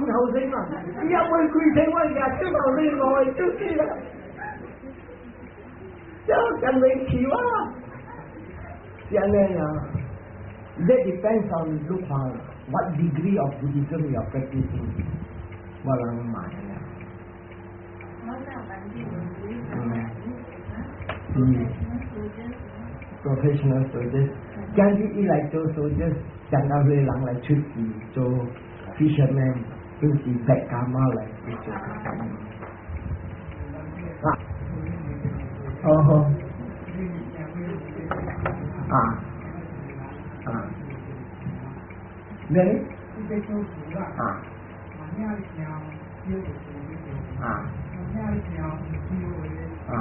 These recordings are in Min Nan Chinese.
頭先嘛，伊也未開聲，我舉手頭先我出去啦，這真未去哇，是按呢啊。That depends on 你看 what degree of Buddhism you are practicing。我人買啦。Professional soldiers，今日伊來做 soldiers，將到個人來出去做 fisherman，都是 bad karma 來去做。啊，哦好，啊啊，咩？啊啊啊。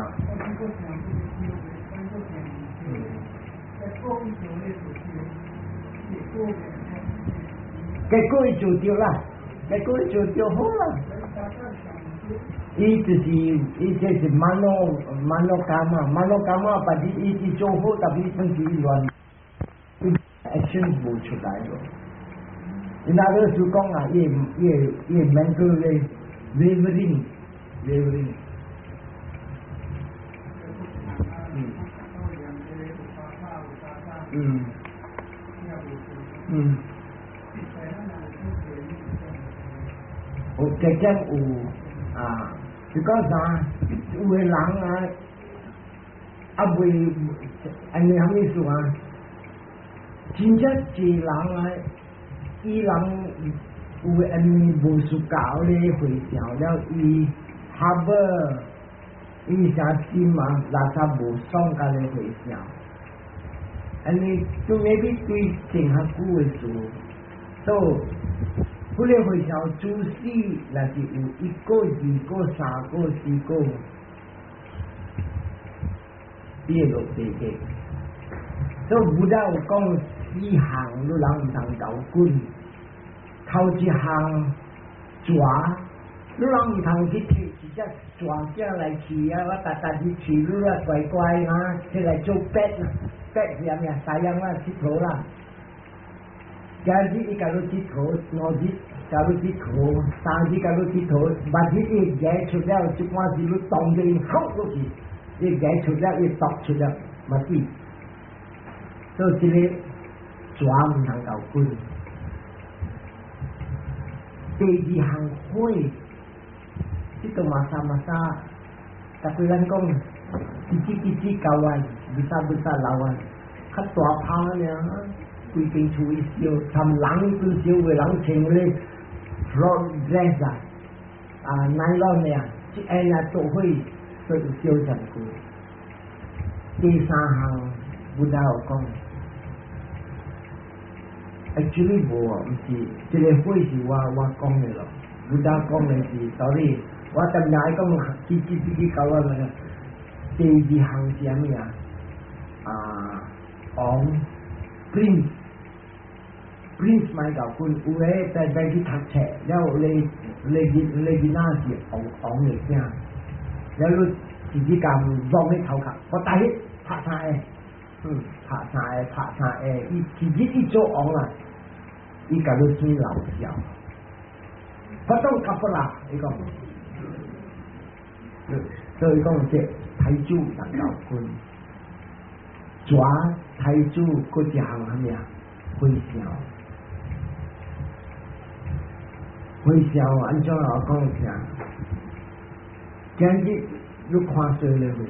結果伊做著啦，結果伊做著好啦。伊就是伊這是 mano mano karma，mano karma，但是伊伊做好，但是本是伊亂，action 無出來咯。伊那個是講啊，伊伊伊 mental wavering wavering。有加減有啊，就講啥，有的人啊，啊未按呢啥物意思啊？真正濟人啊，伊人有的按呢無事教咧回想了，伊 harbor 伊啥心啊，垃圾無爽佮咧回想。按呢就 maybe 對前較久的事，so 彼个回向主死，若是有一個、二個、三個、四個，伊會落地獄。所以佛陀有講四項，你人毋通攪滾。頭一項蛇，你人毋通去提一隻蛇仔來飼啊！我逐逐去飼你啊，乖乖啊，摕來做 pet 啊，pet 是啥物啊？太陽啊，𨑨迌啦。今日伊共你𨑨迌，兩日共你𨑨迌，三日共你𨑨迌，萬一伊牙出了，這半時你當著伊吼落去，伊牙出了，伊毒出了，嘛死。所以這个蛇毋通攪滾。第二項火，這個 masa masa，逐個人講，kecil-kecil kawan, besar-besar lawan，較大拍爾，規間厝伊燒，參人都燒，有人穿咧 floor dress 啊，啊 nylon 的啊，這按啊做火，所以燒上去。第三項，佛陀有講，actually 無啊，毋是，這个火是我講的咯，佛陀講的是，sorry，我今日愛講自己自己教我那個。第二項是啥物啊？啊，王 prince，prince 莫攪滾，有的在在去讀冊，了你你你囡仔是王王的囝，了你自己共挵咧頭殼，我帶去拍三下，拍三下，拍三下，伊自己一做王啊，伊共你生老小，potong kepala，伊講，所以講這太子難攪滾，蛇太子閣一項啥物啊？火燒，火燒按怎我講聽？今日你看衰咧火燒，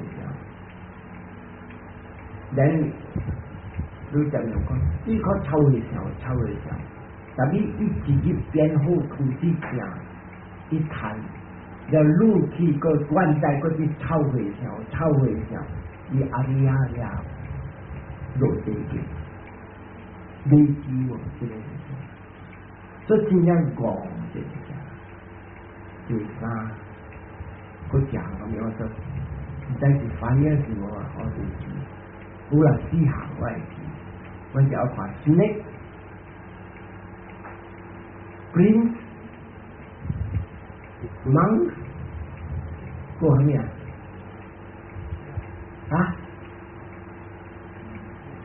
咱你怎樣講？你看臭火燒，臭火燒，但你伊自己變好土地正，伊趁，了你去個關在閣去臭火燒，臭火燒，伊阿里亞了落地獄，累積哦，這個，所以真正戇這個。第三，閣講咁樣說，毋知是反應是無啊？我袂記，有啦四項我會記，我就要看 snake、prince、monk，閣啥物啊？啊？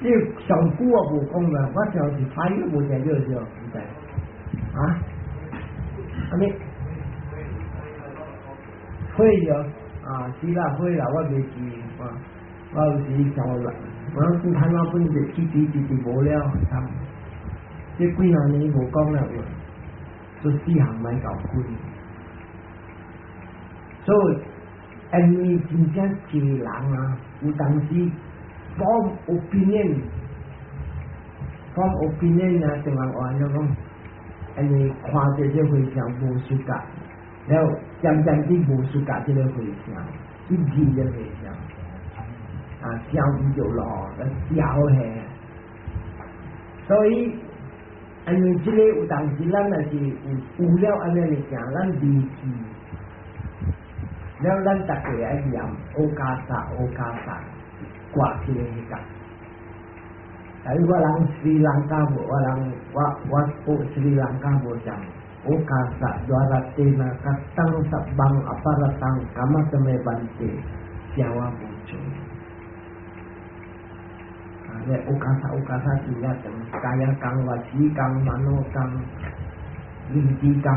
這上古我無講啦，我上是反應無聽到是毋知啊？閣啥物？會了啊，是啦，會啦，我袂記，我有時想我，我講看我本就記記記記無了，慘。這幾若年無講了，做四項莫𠢕滾。所以，因為真正濟人啊，有當時 form opinion，form opinion 啊，就話話怎講，因為看著這和尚無資格，了漸漸地無資格這個和尚，去認這個和尚，啊，想毋著咯，潲下，所以，因為這個有當時咱若是有有了按呢物件，咱離去。了，咱逐家愛念阿迦薩阿迦薩，掛起來彼個。但我人斯里蘭卡無，我人我我學斯里蘭卡無像阿迦薩 dvaratena kataṃ sabbaṃ aparadhaṃ khamatthā me bhante，赦我無罪。啊，咧阿迦薩阿迦薩真正長，កាយកម្ម、วจีកម្ម、มโนកម្ម、認知កម្ម。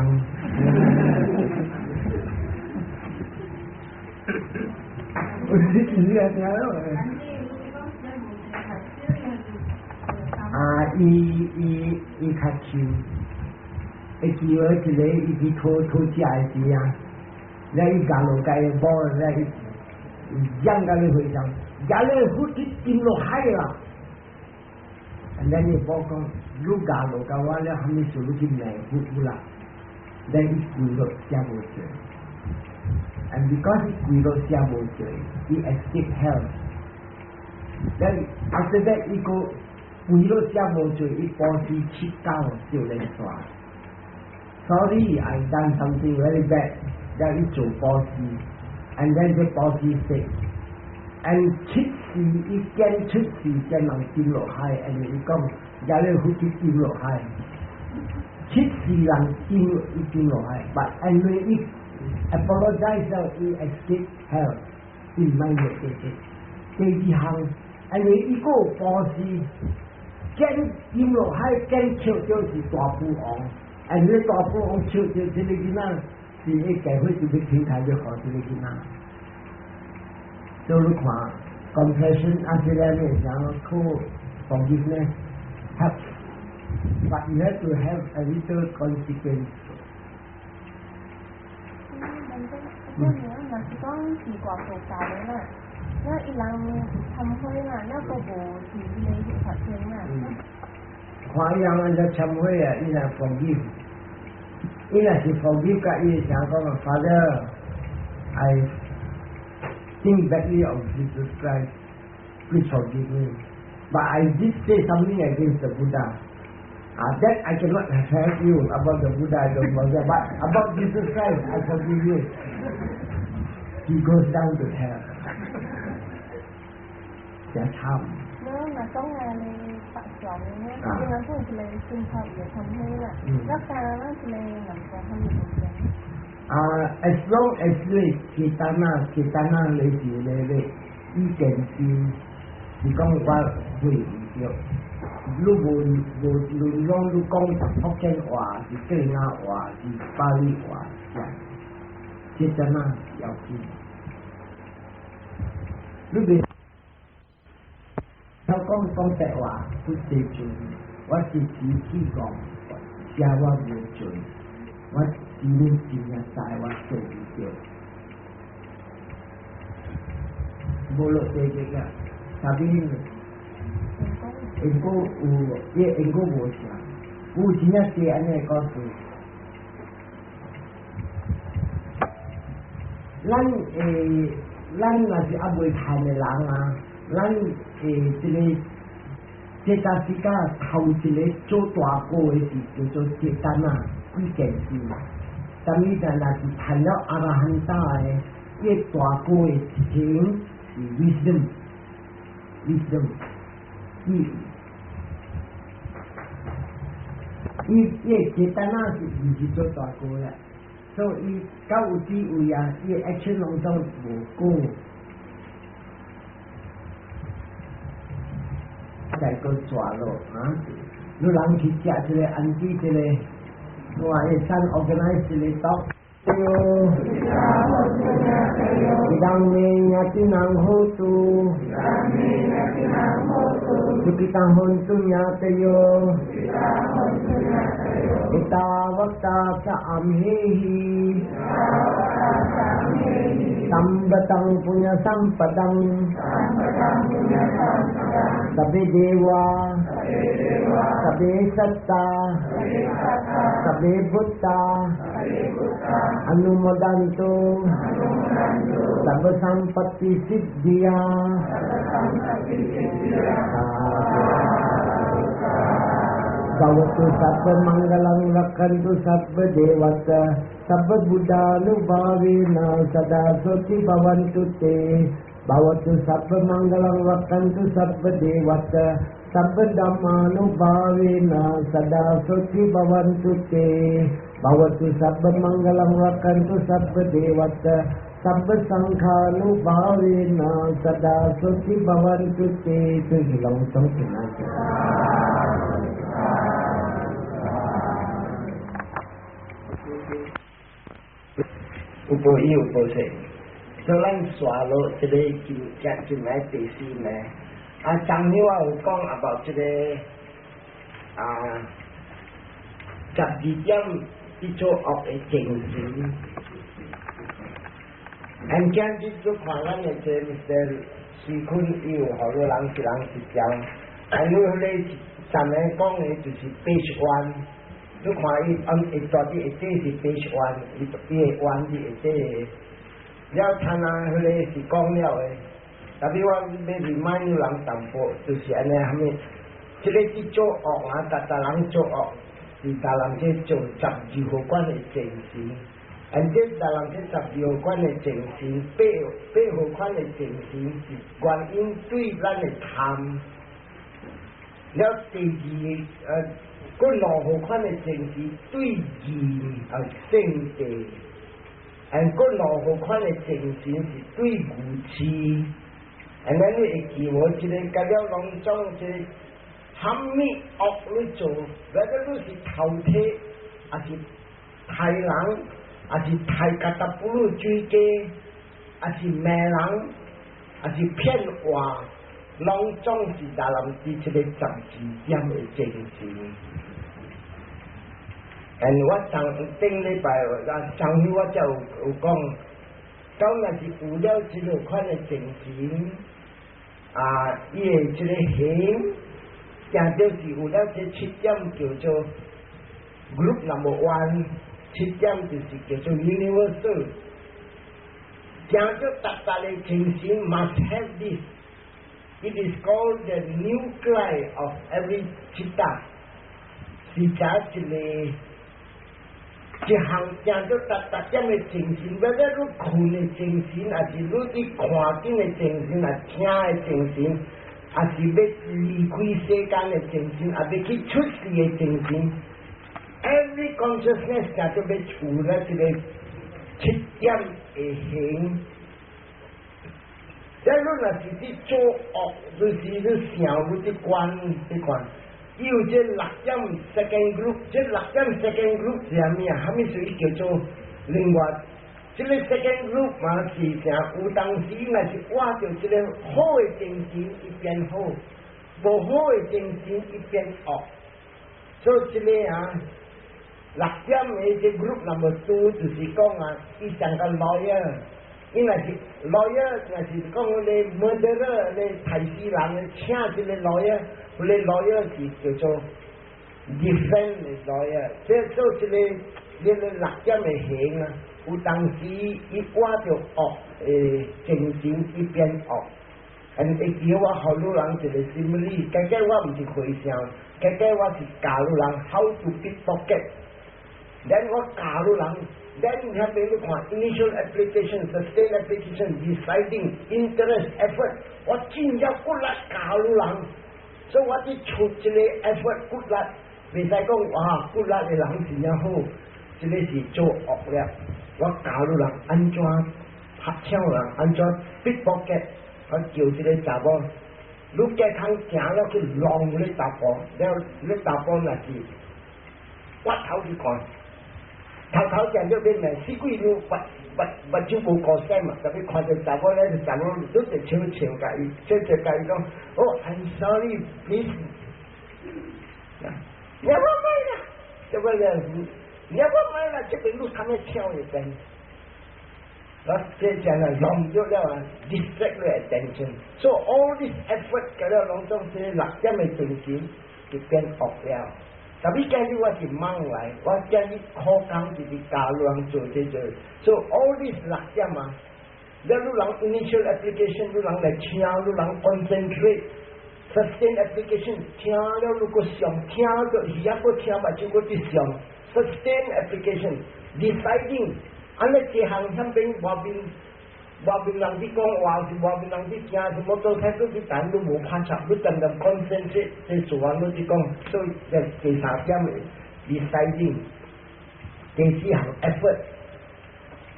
你聽啊，伊伊伊較深，會記得一個伊去討討食的時啊，了伊咬落家的某，了伊養甲你和尚，咬了佛去沉落海啦。咱的某講，你咬落共我了，蝦米事你去罵佛有啦？咱伊跪落寫無罪。And because 伊跪落寫無罪，伊 escape hell。Then after that 伊閣跪落寫無罪，伊布施七九就連續。Sorry, I done something very bad。了伊做布施，and then 這布施食，and 出世伊見出世見人沉落海，and 伊講，遮咧佛去沉落海，七世人沉伊沉落海，but anyway 伊 apologize 伊 escape hell，伊毋愛落地獄。第二項，因為伊閣布施，見沉落海見抾著是大富翁，因為大富翁抾著這個囡仔，是會計會就欲天台欲予這個囡仔。所以你看，compassion 啊，這個咩啥靠 forgiveness helps，but you have to have a little consequence。嗯，反正若是講是掛佛教的啦，那伊人懺悔啦，那閣無是彼個發生啦。看伊人按怎懺悔啊，伊若 forgive，伊若是 forgive 甲伊會講 Father，I think badly of Jesus Christ, please forgive me. But I did say something against the Buddha. Ah, that I cannot help you about the Buddha, I don't know. But about Jesus Christ, I forgive you. He goes down to hell. 真慘。那若講啊，你白上呢？伊若講一個信託伊懺悔啦，那當咱一個人講蝦米物件？啊，as long as 你 cetana cetana 你是咧咧意見心，是講我會毋對，你無無論講你講福建話是客家話是巴厘話，是 cetana 要緊。你袂曉講講白話，不對準，我是機器講，寫我無準，我真真正知我做毋對，無落地獄啊！啥物？因果有，伊因果無啥，有真正濟按呢故事。咱會，咱若是猶未趁的人啊，咱會這個 cetasika 頭一個做大過的是叫做 cetana，幾件事。但伊但若是趁了阿羅漢道的，伊大過的情是 wisdom，wisdom，伊伊伊 cetana 是毋是做大過啦？所以較有智慧啊，伊 action 攏總無過，再閣抓落啊！你人去食這個安子這個。我會使 organize 一個 talk。 Idam me ñātinam hotu, Sukhita hontu ñātayo, Ettavata ca amhehi, Sambhatam puñña sampadam, Sabbe deva, Sabbe satta, Sabbe bhuta, Anumodantu, Sabba sampatti siddhiya. Bhavatu sabba mangalam rakkhantu sabba devata sabba buddhanubhavena sada soti bhavantu te. Bhavatu sabba mangalam rakkhantu sabba devata sabba dhammanubhavena sada soti bhavantu te. Bhavatu sabba mangalam rakkhantu sabba devata sabba sanghānubhavena sada soti bhavantu te. 這是攏總平安。有報應有報勢，所以咱刷落這個金只進來第四名。啊，昨日我有講 about 這個啊12點去做惡的精神。按今日做看咱的這 Mr. 徐坤伊有予你人一人一張，啊，你彼個上面講的就是 page one。你看伊按伊大啲下底是 page one，伊伊的 one 佇下底的。了，參啊，彼個是講了的。特別我欲 remind 人淡薄，就是按呢，蝦米？這個去做惡啊，逐逐人做惡，是逐人去做十二號款的精神。按這逐人去十二號款的精神，八八號款的精神是原因對咱的貪。了，第二閣兩號款的精神對義啊聖地，按閣兩號款的精神是對愚痴。按呢你會記無？這個甲了攏總這個蝦米惡你做，那個你是偷提，抑是刣人，抑是刣甲達布魯水雞，抑是罵人，抑是騙話，攏總是達人佇這個十二點的精神。嗯，我上頂禮拜啊，上週我才有有講，講若是有了這個款的精神，啊，伊的這個行，正就是有了這七點叫做 group number one，七點就是叫做 universal。正做逐逐的精神 must have this。It is called the nuclei of every citta，是指一個一項正做逐逐點的精神，要咧你睏的精神，抑是你佇看見的精神，抑聽的精神，抑是欲離開世間的精神，抑欲去出世的精神。Every consciousness 正做欲有了這個七點的行。這你若是佇做惡，就是你想你佇觀佇看，伊有這六點 second group，這六點 second group 是啥物啊？蝦米屬於叫做另外？這個 second group 嘛是啥？有當時若是倚著這個好的精神，伊變好；無好的精神，伊變惡。所以這個啊，六點的這 group number two 就是講啊，伊像個 lawyer。伊若是 lawyer，若是講咧 murderer 咧刣死人，請這個 lawyer，彼個 lawyer 是叫做 defend lawyer，這做這個這個六點的行啊，有當時伊倚著惡的精神，伊變惡。嗯，會記我予汝人一個 simile，結果我毋是和尚，結果我是教汝人 how to pickpocket。then 我教汝人。Then 遐邊你看 initial application、sustained application、deciding、 interest effort，我真正骨力教汝人，所以我佇出這個 effort 骨力，袂使講哇骨力的人真正好，這個是做惡了。我教汝人按怎拍搶人，按怎 pickpocket，我叫這個查某，你健康行了去弄你查埔，了你查埔若是我頭去看。頭頭正就變命，死鬼你目目目睭無顧聲嘛，特別看著查某咧，查某都直笑笑共伊，笑笑共伊講，哦，I'm sorry, please。 Never mind 啦，這個咧，never mind 啦，這邊你看咩跳一邊，我這講啦，用咗了啊，distract 你 attention。So all this effort 佮了攏總這六點的精神就變惡了。特別今日我是忙來，我今日苦工就是教人做這做，So all this 六點啊，了你人 initial application，你人來聽，你人 concentrate。sustain application 聽了如果想聽到耳仔閣聽，目睭閣佇想 sustain application deciding 按呢這項響邊外面外面人佇講話是外面人佇行是摩托車佇等都無拍插，你定定 concentrate 這做完你佇講，所以這第三點的 deciding，第四項 effort，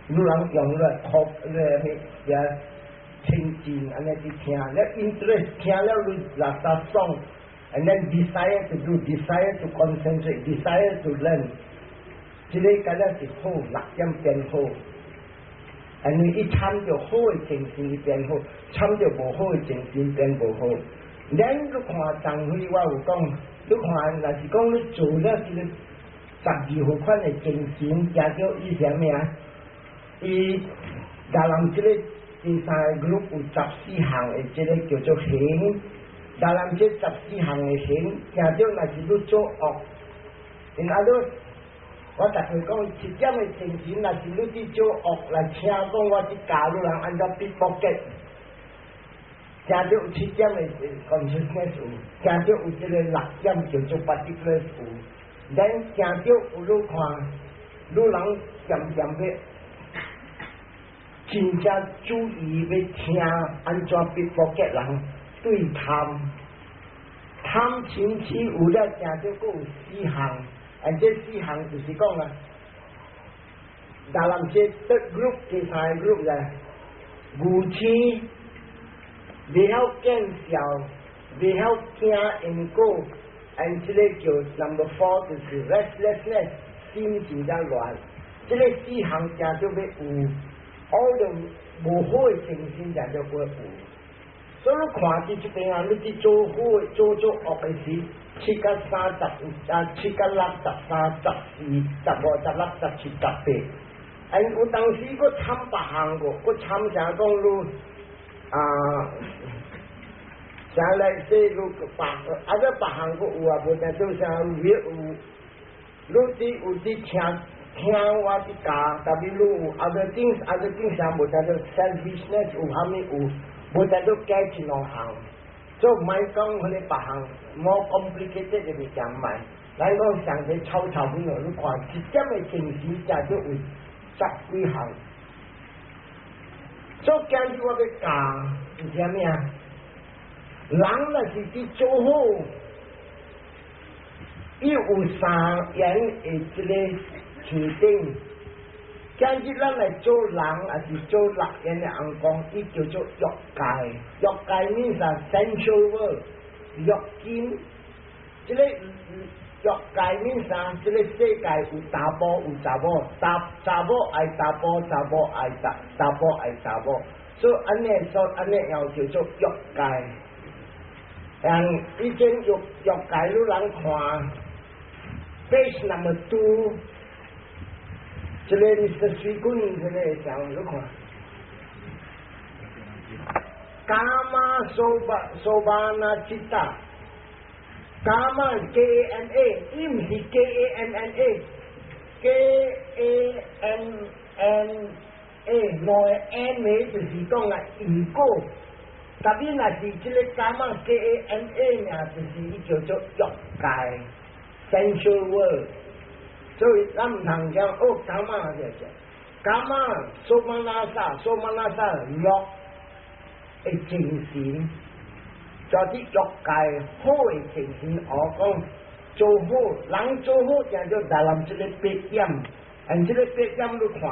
你人用了靠咧咩呀？清淨按呢去聽，了 interest 聽了你垃圾爽，and then desire to do, desire to concentrate, desire to learn，這個敢若是好，六點變好。因為伊參著好的精神，伊變好；參著無好的精神變無好。咱你看昨昏我有講，你看若是講你做了這個12號款的精神，行著伊啥物啊？伊甲人這個第三個 group 有十四項的這個叫做行，甲人這十四項的行，行著若是你做惡，因阿你。我逐回講，一點的精神，若是你佇做惡來聽講，我佇教你人按怎 pickpocket，聽著有七點的 consciousness 有，聽著有這個六點叫做 particulars 有，咱聽著有你看，你人漸漸欲真正注意欲聽按怎 pickpocket 人對貪，貪嗔痴有了聽著閣有四項。啊，這四項就是講啊，大人這 third group 第三個 group 咧，愚癡，袂曉見笑，袂曉驚因果，and 這個叫 number four 就是 restlessness，心真正亂。這個四項正就欲有，all the 無好的精神正就會有。所以你看佇這邊啊，你佇做好的做做惡的時，七佮三十啊，七佮六十三、14、15、16、17、18。哎，有當時閣參別項個，閣參啥講你啊？啥來說你別啊？這別項閣有啊？無定做啥有有，你佇有佇聽聽我佇教，特別你有 other things，other things 啥無定做 selfishness 有蝦米有？無定做加一兩項。做莫講彼個別項，more complicated 的物件莫。咱講上個草草本來你看一點的精神，才就有十幾項。所以今日我欲教是啥物啊？人若是佇做好，伊有三緣的這個天頂。今日咱來做人，抑是做六緣的尪公，伊叫做欲界。欲界 means sensual world，欲境。這個欲界 means 啥？這個世界有查埔有查某，查查某愛查埔，查某愛查查埔愛查某，所以按呢說按呢又叫做欲界。嗯，以前欲欲界你人看，page number two。這個是水滾，這個講你看，Kama soba sobhana citta，Kama K A M A，伊毋是 K A M N A，K A M M A，兩個 M A 就是講啊因果，特別若是這個 Kama K A M A 呢，就是伊叫做欲界，sensual world。所以咱毋通講哦，Kama 就是 Kama somanassa somanassa 樂的精神，就是欲界好的精神。我講做好，人做好，就做 dalam 這個八點，按這個八點你看，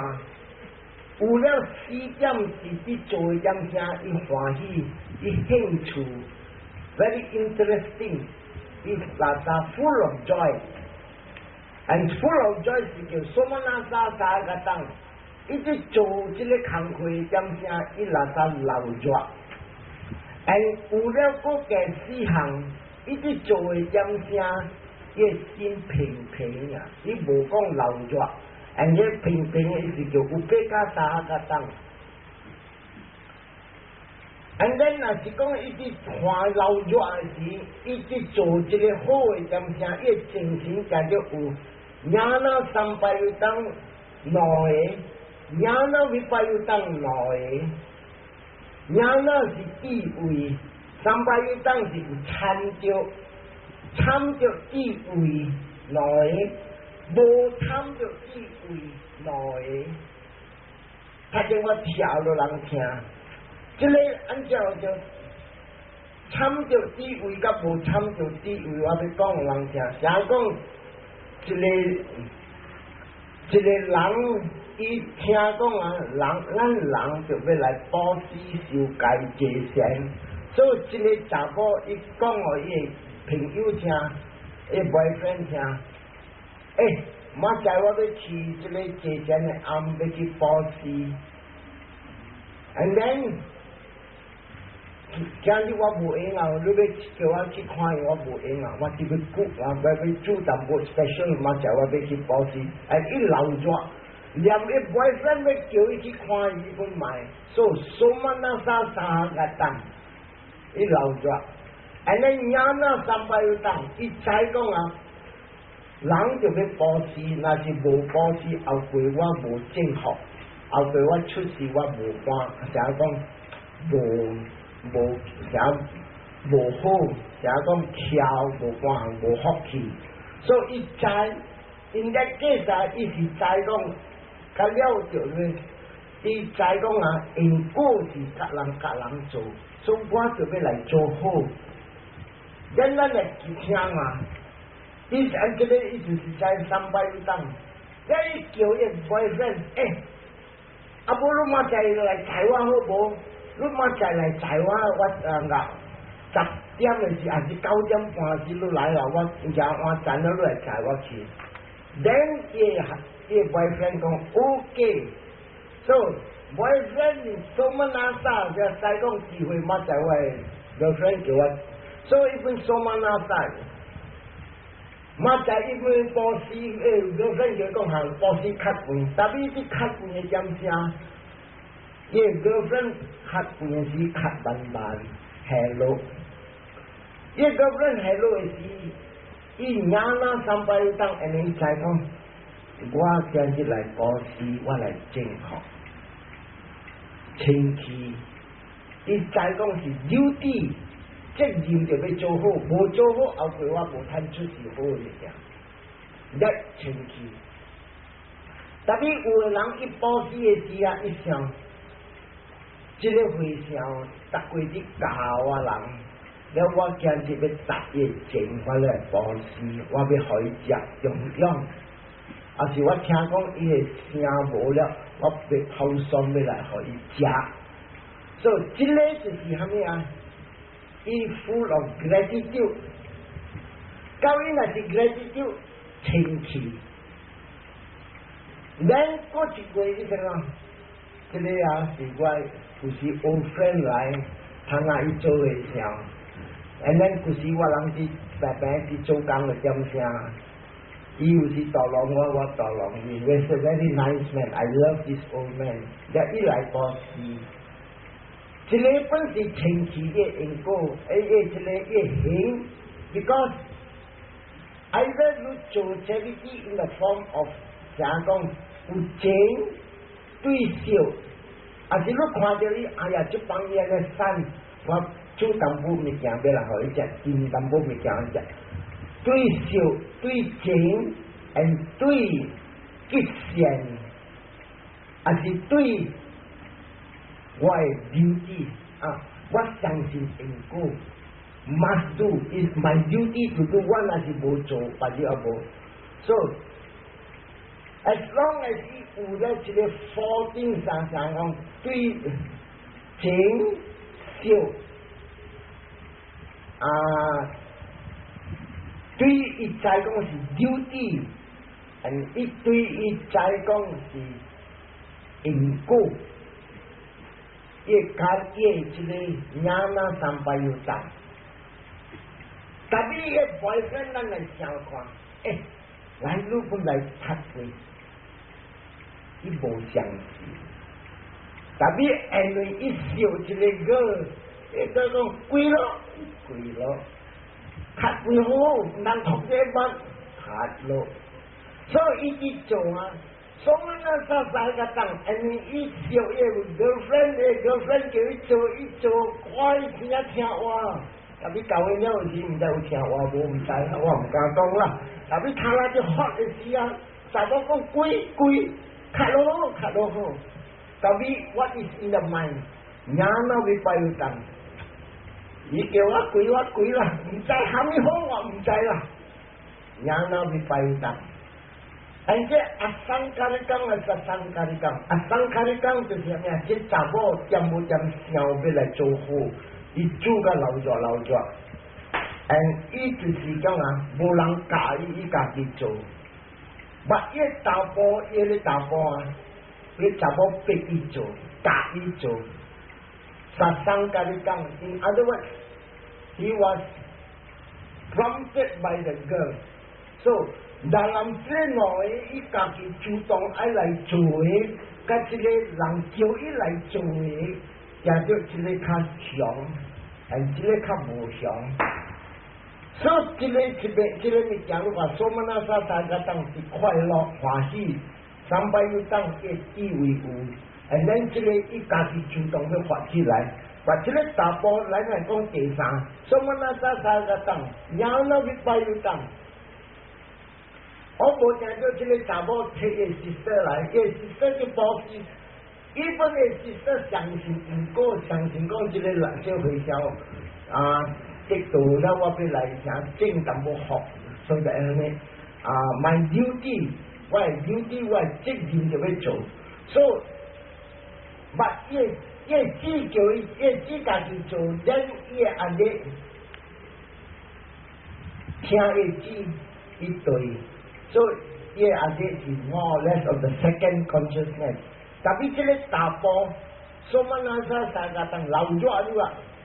有了四點是佇做一點聲，伊歡喜，伊興趣，very interesting，伊拉薩 full of joy。And full of joy 是叫 somanassa sahagataṃ，伊佇做這个工課點聲，伊垃圾流熱。And 有了閣加四項，伊佇做的點聲，伊心平平啊，伊無講流熱。And 這平平的是叫 upekkhā sahagataṃ。And then 若是講伊佇看流熱的時，伊佇做這个好的點聲，伊的精神定著有。Ñāṇa sampayuttaṃ 兩个，ñāṇa vippayuttaṃ 兩个，ñāṇa 是智慧，sampayuttaṃ 是有參著，參著智慧兩个，無參著智慧兩个。他叫我跳落人聽，這个按照就參著智慧佮無參著智慧，我欲講予人聽，啥講？一个一个人，伊聽講啊，人咱人就欲來布施受戒濟善，所以這个查某伊講予伊的朋友聽，伊 boyfriend 聽，欸，明仔載我欲去這个濟善的庵，欲去布施，and then 今日我無閒啊，你欲叫我去看伊，我無閒啊，我這欲顧啊，我欲煮淡薄 special，明仔載我欲去布施，哎，伊留住，連伊 boyfriend 欲叫伊去看伊，伊攏莫，所以 somanassa sahagataṃ，伊留住，and then ñāṇa sampayuttaṃ，伊知講啊，人就欲布施，若是無布施，後過我無正福，後過我出世我無歡，啥講無。無啥無好，啥講巧無歡無福氣，所以伊知，應該計實伊是知講，較了著咧，伊知講啊，因果是各人各人做，所以我就欲來做好。咱來聽啊，伊按這个意思是在 sampayuttaṃ，伊叫伊 boyfriend，欸，啊無你明仔載來載我好無？你明仔載來載我，我啊10點的時，還是9點半時你來啦，我而我等了你來載我去。Then 伊 boyfriend 講 OK，so boyfriend somanassa 就使講智慧明仔載我 girlfriend 叫我，所以伊本 somanassa。明仔載伊本布施，girlfriend 叫講行布施較遠，但伊佇較遠的點聲。伊 girlfriend 較遠時較慢慢下落，伊 girlfriend 下落的時，伊 ñāṇa sampayuttaṃ，按呢伊知講，我今日來布施，我來正福，清氣，伊知講是 duty 責任就欲做好，無做好後過我無通出世好的物件，一清氣。特別有的人伊布施的時啊，伊想，這个和尚逐過佇教我人，了我今日欲答伊錢，我來布施，我欲予伊食營養。抑是我聽講伊的聲無了，我欲拋酸欲來予伊食。所以這个就是蝦米啊？伊 full of gratitude，到伊若是 gratitude 清氣。咱過一月伊說啊，這个啊是我有時 old friend 來，通啊伊做和尚，and then 有時我人佇白白佇做工的點聲，伊有時逗弄我，我逗弄伊。He's a very nice man, I love this old man。一伊來布施，這个本是清氣的因果，欸欸，這个的行，because either 你做 charity in the form of 怎講有情對小，抑是你看著伊，哎呀，這幫伊按呢散，我煮淡薄物件欲來予伊食，煎淡薄物件予伊食，對小對情，and 對吉善，抑是對我的 duty 啊，我相信因果，must do is my duty to do，我若是無做，別日也無，so as long as 伊有了這个 four things 上上講對情小啊，對伊知講是 duty，嗯，伊對伊知講是因果，伊家伊這個 ñāṇa sampayutta。Tapi 伊 boyfriend 咱來想看，欸，來你本來讀過，伊無相信。Tapi 因為伊笑一個 girl，伊就講跪咯，跪咯，讀幾好，人讀這班，讀咯。所以伊去做啊，somanassa sahagataṃ，因為伊笑伊 girlfriend，伊 girlfriend 叫伊做，伊做，乖聽聽話。Tapi 舊嘅了時，毋知有聽話無，毋知，我毋敢講啦。Tapi 他那就發的時啊，查某講跪跪，較落較落好。Tapi what is in the mind？ñāṇa vippayuttaṃ？伊叫我跪我跪啦，毋知蝦米好我毋知啦。Ñāṇa vippayuttaṃ。而且asaṅkhārikaṃ啊，sasaṅkhārikaṃ，asaṅkhārikaṃ 就是啥物啊？這查某恬無恬想欲來做好，伊煮甲流熱流熱，and 伊就是講啊，無人教伊，伊家己做。捌伊查埔，伊个查埔啊，伊查某逼伊做，教伊做。Sasaṅkhārikaṃ，in other words, he was prompted by the girl. So dalam 這兩個，伊家己主動愛來做的，佮這個人叫伊來做的，定著這個較強，and 這個較無強。所以這個這個這個物件，你話 somanassa sahagataṃ 是快樂歡喜，sampayuttaṃ 的智慧有，and then 這個伊家己主動欲發起來，把這個查埔來來講第三，somanassa sahagataṃ，ñāṇa vippayuttaṃ。我無聽到這個查某提伊 sister 來，伊 sister 去布施，伊本伊 sister 相信因果，相信講這個人這回銷啊，得到了我欲來啥正淡薄福，所以就按呢啊，my duty，我的 duty，我的責任就欲做，所以，but 伊伊只叫伊，伊只家己做，then 伊會按呢聽伊旨，伊對。所以伊阿啲是 more or less of the second consciousness。Tapi 這個查埔，somanassa sahagataṃ 老熱你話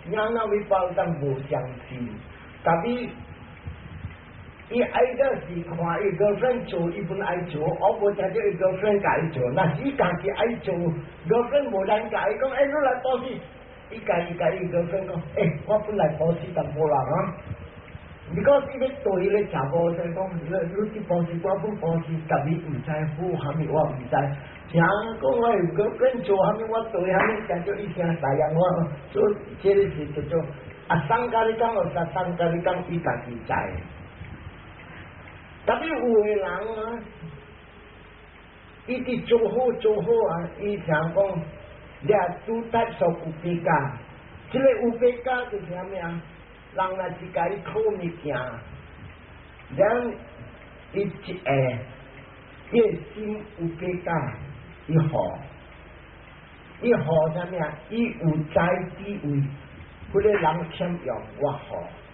，ñāṇa vippayuttaṃ 無相信。Tapi 伊愛的是看伊 girlfriend 做，伊本愛做，我無聽著伊 girlfriend 共伊做，若是伊家己愛做，girlfriend 無人共伊講，欸，你來布施，伊家己共伊 girlfriend 講，欸，我本來布施淡薄啦哈。Because 伊欲對彼个查某就講，你你去布施，我本布施，但伊毋知好蝦米，我毋知。聽講我有 girlfriend 做蝦米，我對蝦米，聽著伊聲答應我，所以這個是叫做 asaṅkhārikaṃ，或 sasaṅkhārikaṃ，伊家己知。Tapi 有的人啊，伊佇做好做好啊，伊聽講，there are two types of upekkhā，這個 upekkhā 就是啥物啊？人若是共伊討物件，then 伊一下，伊的心 upekkhā，伊予，伊予啥物啊？伊有知智慧，彼個人欠用我予，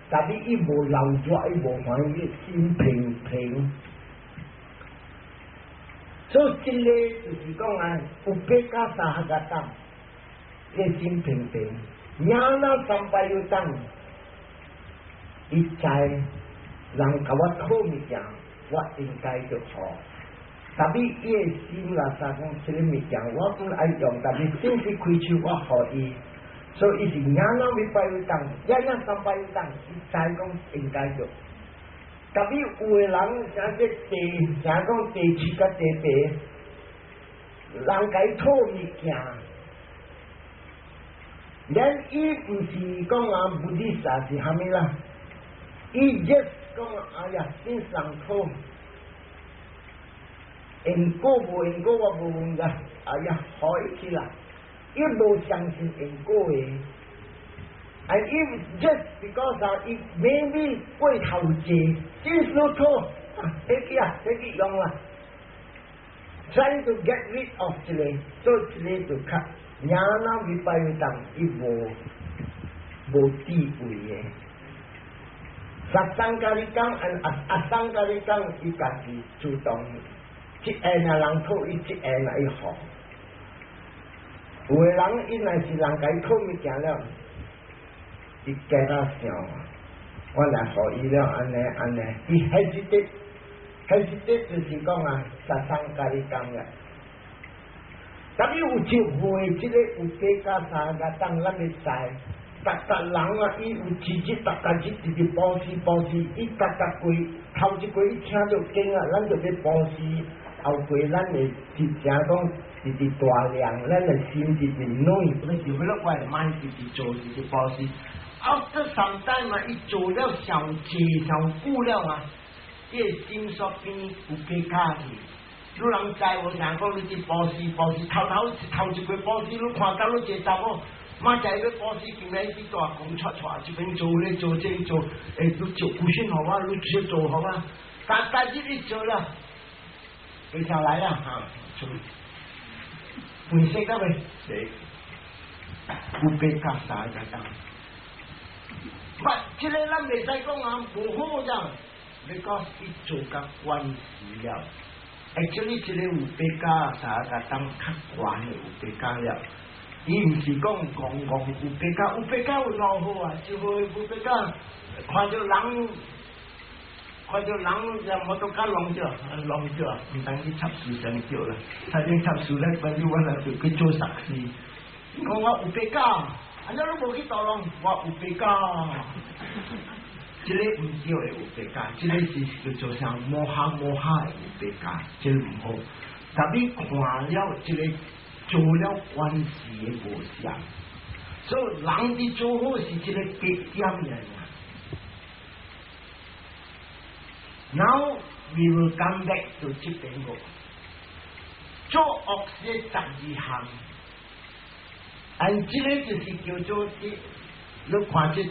但是伊無流熱，伊無歡喜，心平平。所以這個就是講啊，upekkhā sahagataṃ，伊心平平，ñāṇa sampayuttaṃ。伊知人共我討物件，我應該就予。Tapi 伊的心啦，啥講這個物件我本愛用，但是正式開手我予伊，所以伊是 ñāṇa vippayuttaṃ，ñāṇa sampayuttaṃ，伊知講應該做。Tapi 有的人像這第，像講第七佮第八，人共伊討物件，then 伊毋是講啊，Buddhist 是蝦米啦？伊 just 講哎呀，先上討，因果無因果我無問啦，哎呀，予伊去啦。伊無相信因果的，and if just because 啊，伊 maybe 過頭濟，只是討，啊，彼個啊，彼個用啦，trying to get rid of 這個，做這個就較 ñāṇa vippayuttaṃ，伊無無智慧的。sasaṅkārikaṃ 和 asaṅkārikaṃ，伊家己主動，一下若人討伊，一下若伊予。有的人伊若是人共伊討物件了，伊加較想，我來予伊了，按呢按呢，伊 hesitate，hesitate 就是講啊，sasaṅkārikaṃ 了。特別有一回，這個upekkhā sahagataṃ，咱會知，逐逐人啊，伊有直直逐逐日直直布施布施，伊逐逐季頭一季伊聽著經啊，咱就欲布施，後季咱會直正講直直大量，咱的心直直軟，你就欲落我會慢直直做直直布施。After some time 啊，伊做了上濟上久了啊，伊的心所變 upekkhā 去。你人知無？像講你去布施布施，頭頭頭一季布施，你看到你一個查某，馬仔欲布施，今日去大講出出，這邊做咧做這邊做，欸，你做古信予我，你去做予我，但但日你做了，非常來啦哈，做，會識得未？識，upekkhā sahagataṃ。不，這個咱袂使講啊，無好咋？because 伊做甲慣勢了。Actually，這個 upekkhā sahagataṃ 較懸的 upekkhā 了，伊毋是講戇戇 upekkhā，upekkhā 有兩好啊，一個 upekkhā 看著人，看著人就摩托卡弄著，弄著，毋通去插樹上著啦，插去插樹咧，反正我來就去做傻事。講我 upekkhā，按怎你無去導弄？我 upekkhā。這個毋對的 upekkhā，這個是叫做啥 moha moha 的 upekkhā，這個毋好。特別看了這個做了關係的無相，所以人佇做好事這個八點爾。Now we will come back to 這邊個做惡事12項，and 這個就是叫做啲，你看這十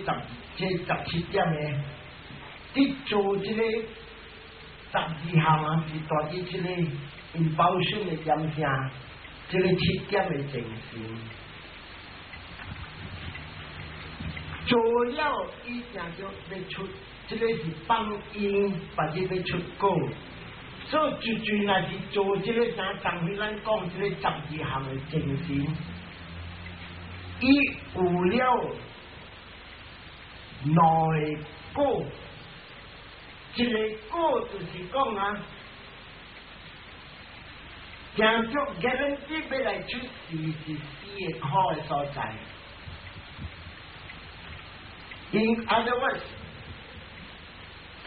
這17點的，佇做這個12項啊，是帶佇這個 impulsion 的點聲，這個七點的精神，做了伊定就欲出，這個是放因，或者欲出果。所以最最若是做這個啥，昨日咱講這個十二項的精神，伊有了兩個果，一個果就是講啊，定著 guarantee 欲來出世是四個苦的所在。In other words，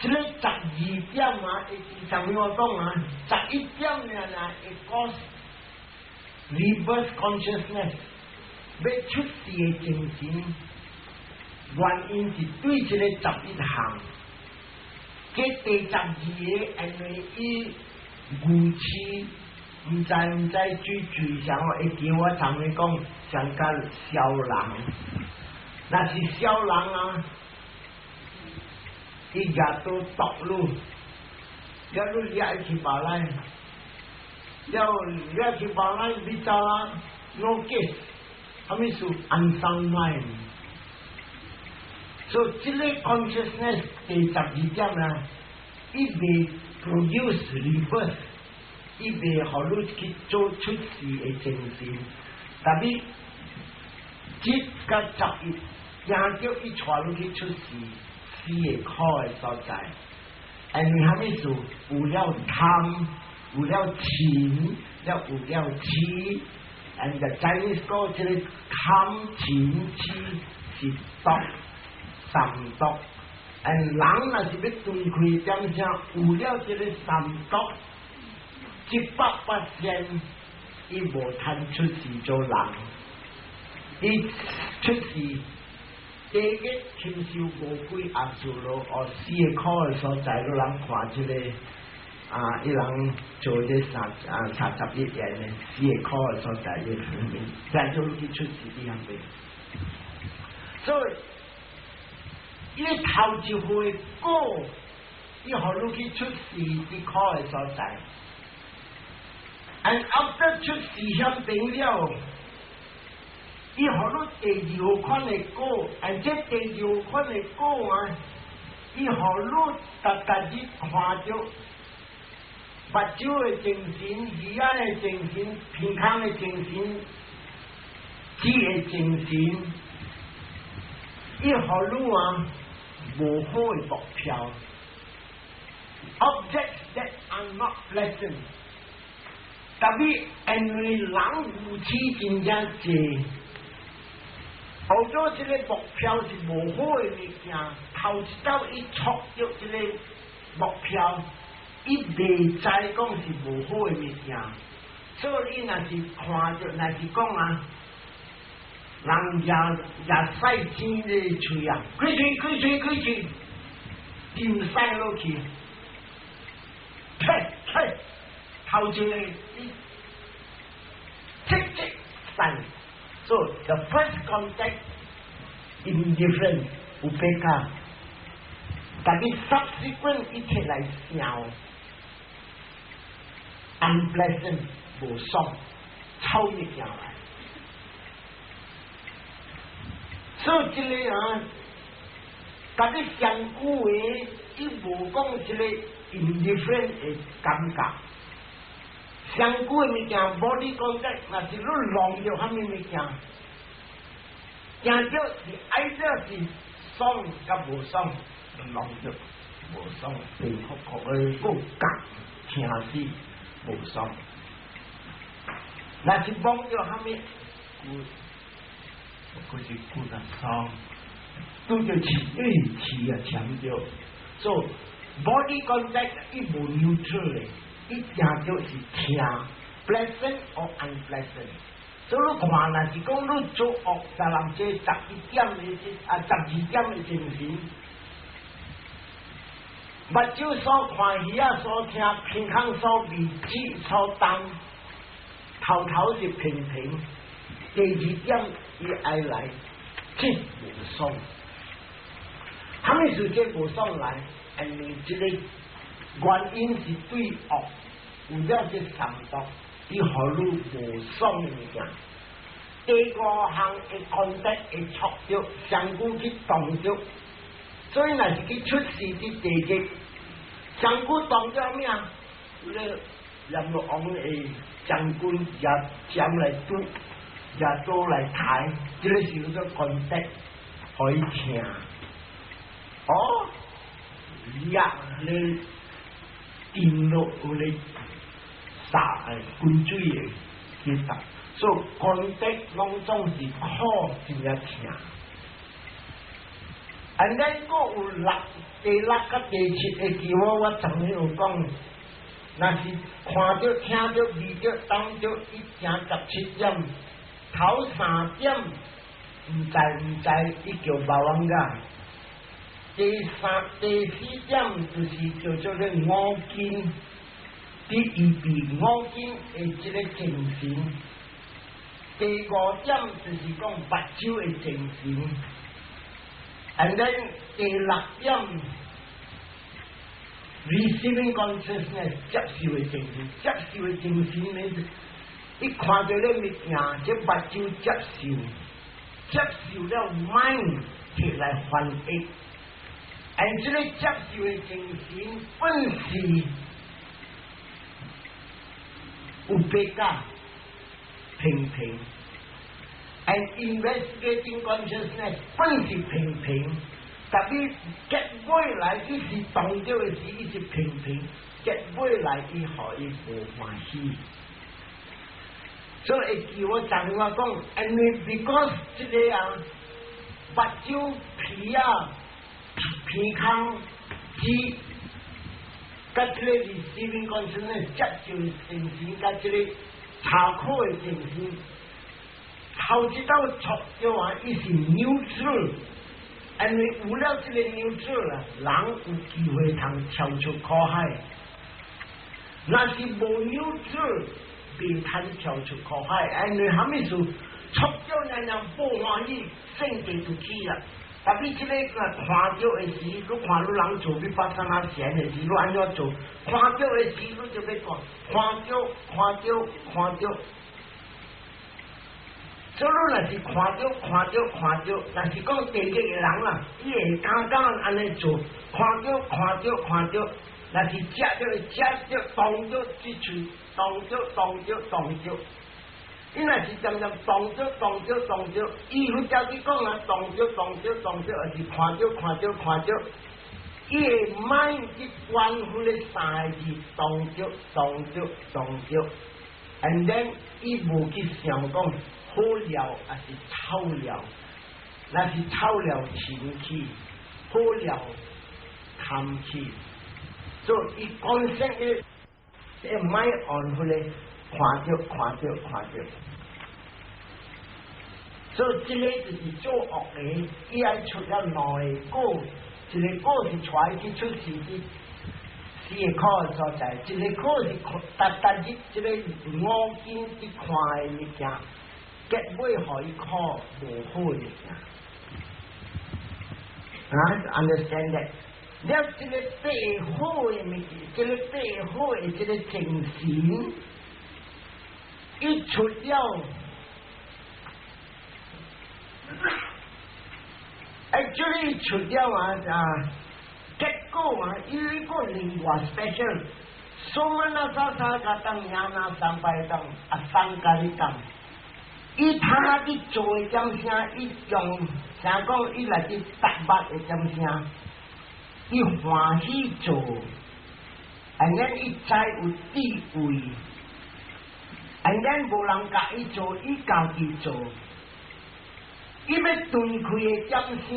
這個十二點啊，上面我講啊，11點爾爾會 cause rebirth consciousness，欲出世的精神，原因是對這個11項，這第12個，因為伊愚癡，毋知毋知水水上會記我昨暝講上甲痟人，若是痟人啊，伊舉刀剁你，了你掠去包內，了掠去包內，你走啊，no case，啥物事 unsound mind。所以這個 consciousness 第12點啊，伊袂 produce rebirth，伊袂予你去做出世的精神，特別7佮11，驚著伊帶你去出世，四個苦的所在。因為啥物事？有了貪，有了嗔，了有了痴。And the Chinese 講這個貪嗔痴是毒，三毒。and 人若是欲斷開點聲，有了這個三毒，100%，伊無通出世做人，伊出世。第一親像餓鬼阿修羅哦，四個苦的所在，你人看這個啊，伊人做這三啊31言的四個苦的所在，伊再就去出世佇遐邊。所以，伊頭一回果，伊予你去出世佇苦的所在。And after 出世遐邊了，伊予你第二款的果，and 這第二款的果啊，伊予你逐逐日看著目睭的精神、耳仔的精神、鼻孔的精神、舌的精神，伊予你啊無好的目標，objects that are not pleasant。特別因為人有痴真正濟，後咗這個目標是無好的物件，頭一道伊觸著這個目標，伊袂知講是無好的物件，所以伊若是看著，若是講啊，人舉舉屎錢咧喙啊，開喙開喙開喙，沉屎落去，呸呸，頭一個伊即即散。So the first contact indifferent upekkha，但係 subsequent 一切來想 unpleasant 無爽，臭物件來。所以這個啊，但係上句話，伊無講這個 indifferent 的感覺。上久的物件，body contact，若是你弄著啥物物件，驚著是愛著是爽佮無爽，弄著無爽，白哭哭的，閣夾聽死無爽。若是摸著啥物，骨，閣是骨啊爽，拄著刺，欸，刺啊攕著，所以 body contact 伊無 neutral 的。伊定著是疼，pleasant or unpleasant。所以你看，若是講你做惡，就人這11點的啊，12點的精神，目睭所看，耳仔所聽，鼻孔所味，舌所動，頭頭是平平，第二點伊愛來，這無爽。啥物事這無爽來？因為這個原因是對惡有了這三毒，伊予你無爽的物件。第五項會 contact 會觸著，上久去動著，所以若是去出世佇地獄，上久動著咩啊？你閻羅王的將軍舉劍來拄，舉刀來抬，這個時候 contact 可以聽。哦，掠你電落有咧灑滾水的去打，所以 contact 攏總是苦真正疼。And then 閣有六第六佮第七會記我，我昨日有講，若是看著、聽著、味著、動著，伊行17點，頭三點毋知毋知，伊叫 bhavanga。第三、第四點就是叫做咧五根，佇預備五根的這個精神。第五點就是講目睭的精神。And then 第六點，receiving consciousness 接受的精神，接受的精神呢，一看著咧物件，這目睭接受，接受了 mind 摕來翻譯。And 這個接受的精神本是 upekkha 平平，and investigating consciousness 本是平平，特別結尾來伊是動著的時，伊是平平，結尾來伊予伊無歡喜。所以會記我昨日我講，因為 because 這個啊，目睭皮啊。鼻孔、舌，佮這個 receiving consciousness 接受精神，佮這個查考的精神，頭一道觸著啊，伊是 neutral，因為有了這個 neutral 啊，人有機會通跳出苦海。若是無 neutral，袂通跳出苦海。因為啥物事觸著人人無歡喜，性地就起啦。特別這個看著的時，你看你人做比發生啊錢的時，你按怎做？看著的時，你就欲講，看著，看著，看著。所以你若是看著看著看著，若是講地獄的人啦，伊會敢敢按呢做，看著看著看著，若是食著食著，動著這喙，動著動著動著。伊若是漸漸動著動著動著，伊佛教去講啊，動著動著動著，抑是看著看著看著，伊會 mind 去關乎咧三個字，動著動著動著，and then 伊無去想講好料抑是臭料，若是臭料清氣，好料貪氣，所以伊講說伊 mind on 彼個看著看著看著。所以這個就是做惡的，伊愛出了兩個果，一個果是帶去出世佇四個苦的所在，一個果是逐逐日這個五根佇看的物件，結尾予伊苦無好的物件。啊，understand that？了，這個八好的物件，這個八好的這個精神，一出了。哎，這裡出了啊啊，結果啊，有一個另外 special，somanassa sahagataṃ ñāṇa sampayuttaṃ asaṅkhārikaṃ，伊他去做的點聲，伊用啥講，伊來去達捌的點聲，伊歡喜做，and then 伊知有智慧，and then 無人教伊做，伊家己做。伊欲斷開的點聲，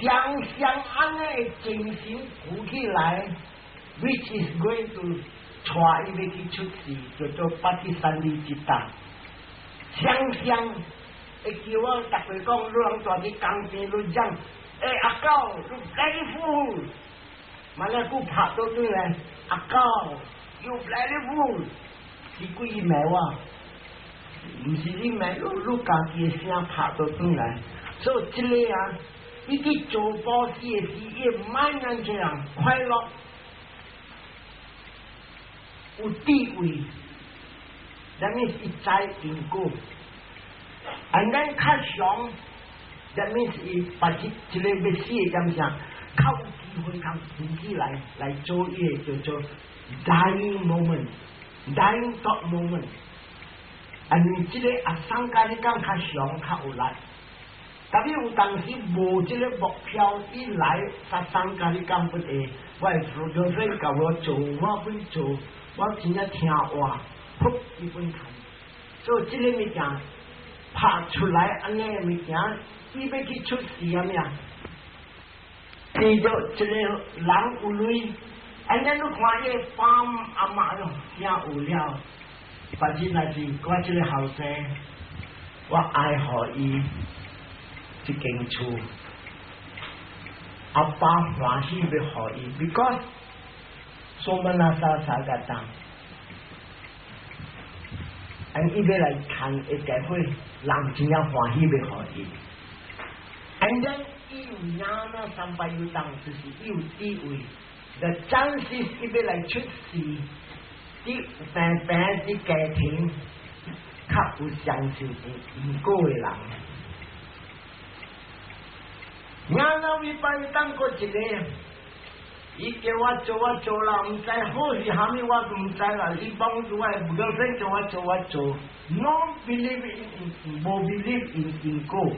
雙雙按呢的精神浮起來，which is going to 帶伊欲去出世，叫做 paṭisandhi citta。雙雙會叫我逐個講，你人蹛佇江邊，你講，欸，阿狗，you bloody fool，嘛咧佫拍倒轉來，阿狗，you bloody fool，是鬼罵我。毋是你罵，你你家己的聲拍倒轉來，所以這個啊，伊去做布施的時，伊會慢慢這樣快樂，有智慧，that means 伊知因果，and then 較常，that means 伊把這這個欲死的點聲，較有機會通浮起來來做伊的叫做 dying moment，dying thought moment。因為這個 asaṅkhārikaṃ 較常較有力，特別有當時無這個目標，伊來 sasaṅkhārikaṃ 不會，我的 girlfriend 教我做，我本做，我真正聽話，噗伊本談。所以這個物件拍出來按呢物件，伊欲去出世啊咩啊？見著一個人有鐳，按呢你看伊爸阿媽喲，真有了。反正若是我這個後生，我愛予伊這間厝，阿爸歡喜欲予伊，because somanassa sahagataṃ，and 伊欲來趁會機會，人真正歡喜欲予伊。And then 伊有ñāṇa sampayuttaṃ，就是伊有智慧，the chances 伊欲來出世。佇病病佇家庭，較有相信因果的人。ñāṇa vippayu 閣一個，伊叫我做我做啦，毋知好是蝦米我毋知啦。伊幫助我 girlfriend 做我做我做，no believe in 無 believe in 因果，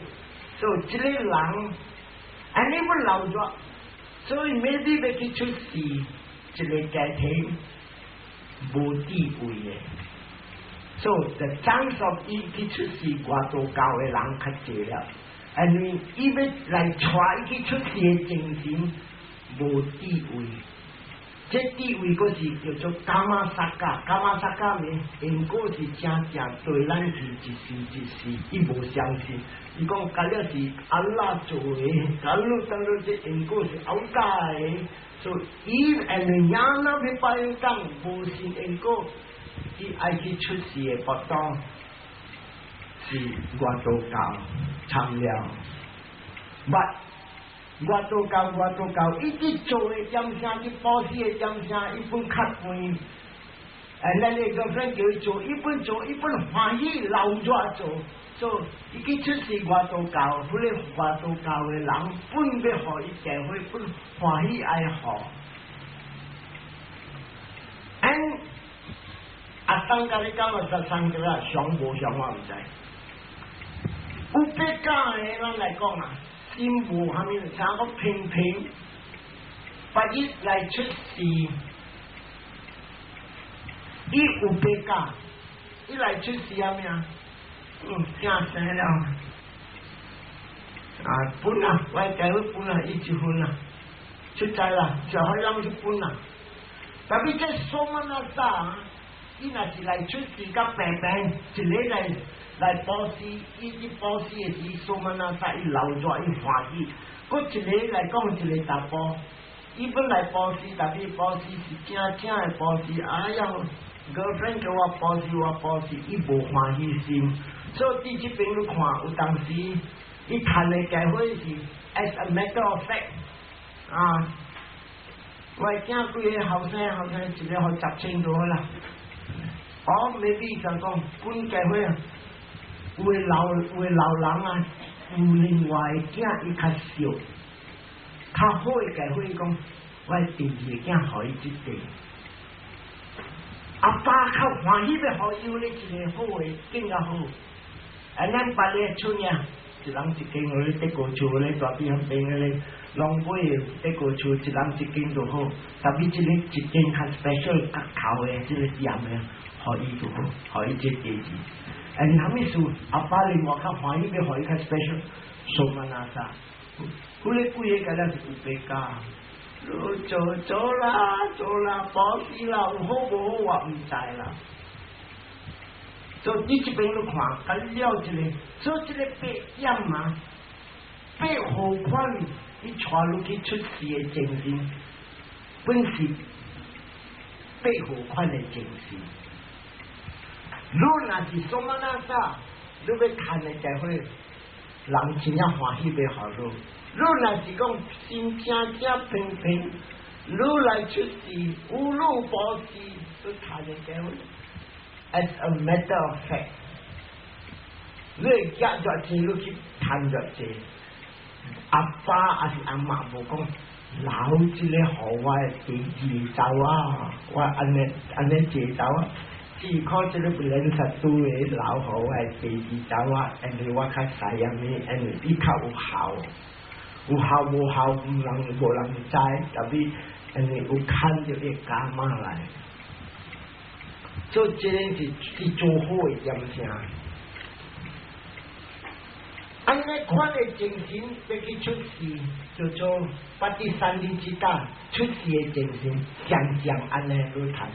所以這個人，按呢欲留著，所以 maybe 欲去出世，一個家庭。無智慧的，所以 the chance of 伊去出世外道教的人較濟了，因為伊欲來帶伊去出世的精神無智慧，這智慧閣是叫做 kammasacca，kammasacca 呢，因果是正正對咱去一時一時，伊無相信，伊講假了是安怎做的，假如當做這因果是後蓋的。所以，伊因為ñāṇa vippayu 無信因果，伊愛去出世的活動是外道教參了。捌外道教外道教，伊佇做的點聲，佇布施的點聲，伊本較貴。哎，咱的 girlfriend 叫伊做，伊本做，伊本歡喜留住做，做伊去出世外道教，彼個外道教的人本欲予伊戒火，本歡喜愛予。And 阿生共你講個實生叫啦，上無上我毋知。有八家的咱來講啊，心無蝦米，像個平平，別日來出世，伊有八家，伊來出世蝦米啊？囝生了，啊分啊，我戒火分啊，伊就分啊，出在啦，小孩攏去分啊。Tapi 這 somanassa，伊若是來出世佮平平，一个來來布施，伊佇布施的時，somanassa 伊流熱伊歡喜。閣一个來講，一个查埔，伊本來布施，但是布施是正正的布施，哎呀，girlfriend 叫我布施，我布施，伊無歡喜心。所以佇這邊你看，有當時伊趁的戒火是 as a matter of fact，啊。我囝幾个後生後生，一个予10千就好啦。哦，maybe 就講本戒火啊，有的老人啊，有另外的囝伊較熟，較好的戒火講，我第二个囝予伊這塊。阿爸較歡喜欲予伊咧一个好的更較好。啊，咱別个厝爾，一人一間咧得過厝咧，大邊邊咧。攏買得過厝，一人一間就好。Tapi 這个一間較 special 較厚的，這个嚴的，予伊就好，予伊這地址。哎，啥物事？阿爸另外較歡喜，欲予伊較 special，somanassa。彼个幾个敢若是有八家，做做啦，做啦，布施啦，有好無好我毋知啦。所以你這邊你看，佮了一个，所以這个八點啊，八號款。伊帶入去出世的精神，本是八號款的精神。你若是 somanassa，你欲趁的戒火，人真正歡喜欲予你。你若是講心正正平平，你來出世，有你布施，你趁的戒火。As a matter of fact，你會寄偌濟，你去趁偌濟。阿爸抑是阿媽無講，留這个予我第二查某仔，我按呢按呢坐查某仔，只可這个不認識拄的留予我第二查某仔，因為我較細啊物，因為伊較有孝，有孝無孝毋人無人知，tapi 因為有牽著伊 karma 來，所以這個是做好的點聲。按呢款的精神欲去出世，叫做 patisandhi citta 出世的精神，常常按呢去趁，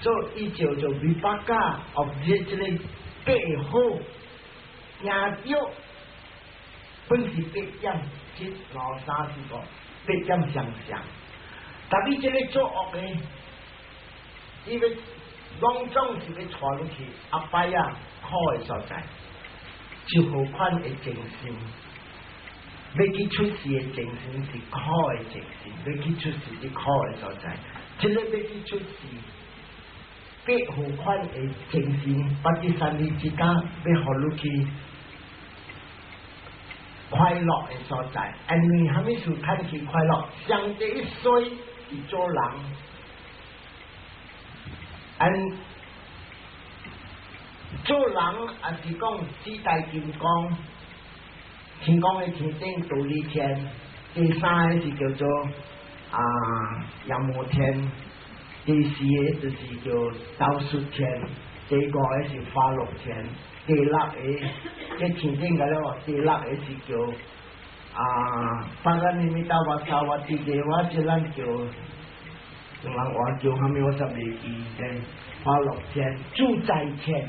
所以伊叫做 vipaka of 這個八好，贏著本是八點，一、兩、三、四、五，八點相像。Tapi 這个做惡的，伊欲攏總是欲帶入去 apāya 苦的所在。就號款的精神，欲去出世的精神是苦的精神，欲去出世是苦的所在。這个欲去出世，八號款的精神，patisandhi citta 欲予你去快樂的所在。因為啥物事趁去快樂？上帝一衰是做人，and 做人也是講四大金剛，天公的天頂忉利天，第三个是叫做啊夜摩天，第四个就是叫兜率天，第五个是化樂天，第六个這天頂個了，第六个是叫啊巴拉尼米達瓦薩瓦蒂的，我這咱叫，用人話叫啥物我煞袂記得，化樂天、自在天。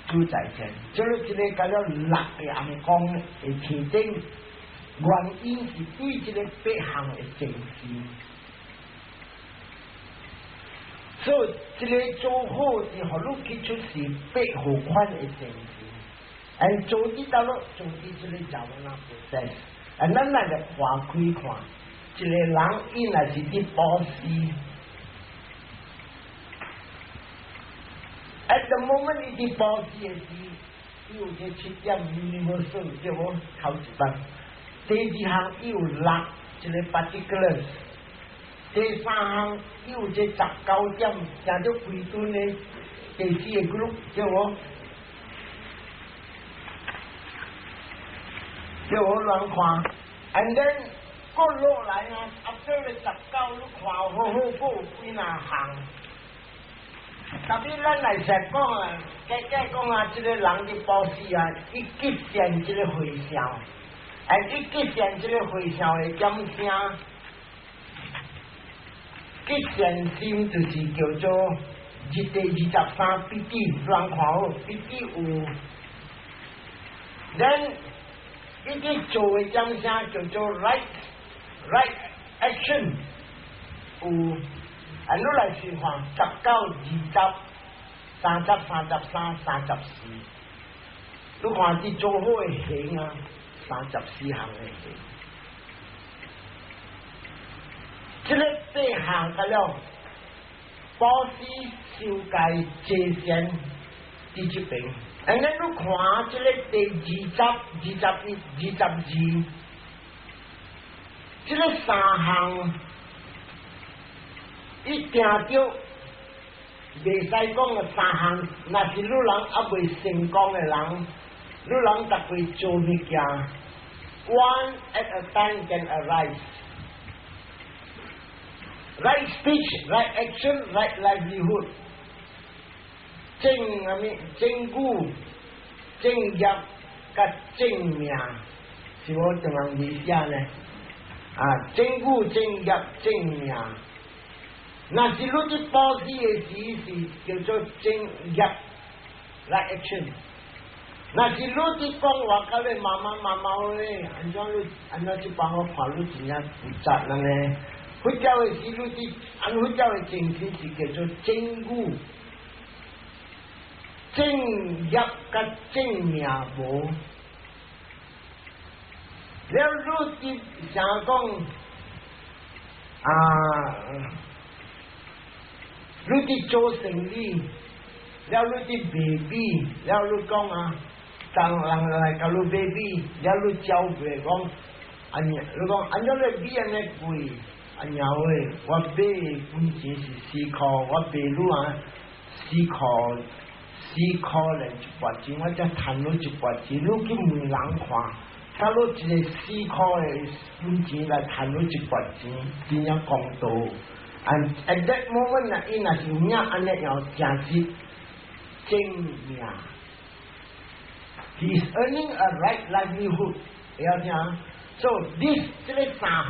自在天，這个這个叫做六个尪公的天頂，原因是對這个八項的精神。所以這个做好是予你去出世八號款的精神，and 做佇佗落，做佇這个 javana process，啊，咱來來看開看，一个人伊若是佇布施。moment 伊佇布施的時，伊有這七點 universal 對無？頭一擺，第二項伊有六一個 particulars，第三項伊有這19點，成做規陣的第四個 group 對無？對無？亂看，and then 閣落來啊，after 個19，你看好好，閣有幾若項。特別咱來說講啊，假假講啊，這個人佇布施啊，伊結善這個回向，哎，伊結善這個回向的點聲，結善心就是叫做二第23比တိ，人看好比တိ有，咱伊去做的點聲叫做 right action 有。啊，你來算看，19、20、30、33、34，你看佇做好的行啊，34項的行。這個八項個了，布施、受戒、坐禪，佇這邊。And then 你看這個第二十、21、22，這個三項。伊定著袂使講三項，若是你人猶未成功的人，你人逐擺做物件，one at a time can arise。Right speech, right action, right livelihood。正啥物？正語、正業、佮正命，是無這樣理解呢？啊，正語、正業、正命。若是你佇布施的時是叫做正業，right action。若是你佇講話佮你媽媽媽媽咧，按怎你按怎這幫我看你真正負責任呢？佛教的時你佇按佛教的精神是叫做正語、正業佮正命無。了你佇想講啊？你佇做生意，了你佇賣米，了你講啊，當人來共你買米，了你交賣講，按你講按怎你米按呢貴？啊娘喂，我買本錢是四箍，我賣你啊四箍四箍零一角錢，我才趁你一角錢。你去問人看，假如一個四箍的本錢來趁你一角錢，真正公道。And at that moment 啊，伊若是有影按呢樣誠實正命，he is earning a right livelihood，會曉聽？So this 這個三項，